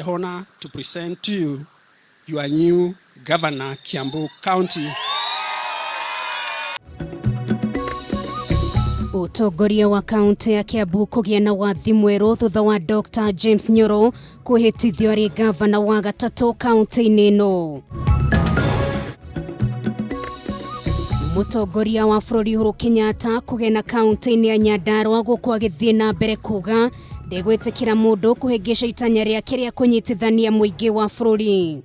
and honor to present to you your new governor, Kiambu County. Ũtongoria wa kaunti ya Kiambu kũgĩa na wathi mwerũ thutha wa Dr. James Nyoro kwĩhĩtithio arĩ gavana wa gatatũ kaunti-inĩ ĩno. Mũtongoria wa bũrũri Uhuru Kenyatta kũgena kaunti-inĩ ya Nyandarua gũkũ agĩthiĩ na mbere kuga ndegwĩtĩkĩra mũndũ kũhĩngĩca itanya rĩake rĩa kũnyitithania mũingĩ wa bũrũri.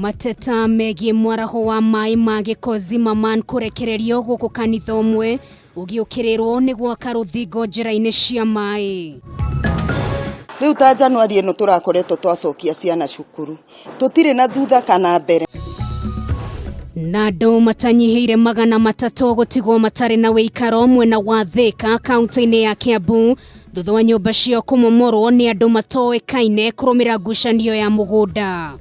Mateta megiĩ mwaraho wa maĩ ma gĩko Zimmerman kũrekererio gũkũ kanitha ũmwe ũgĩũkĩrĩrwo nĩ gwaka rũthingo njĩra-inĩ cia maĩ. Rĩu ta Januari ĩno tũrakoretwo twacokia ciana cukuru, tũtirĩ na thutha kana mbere. Na andũ matanyihĩire 300 gũtigwo matarĩ na wĩikaro mwena wa Thika kaunti-inĩ ya Kiambu thutha wa nyũmba ciao kũmomorwo nĩ andũ matoĩkaine kũrũmĩra ngucanio ya mũgũnda.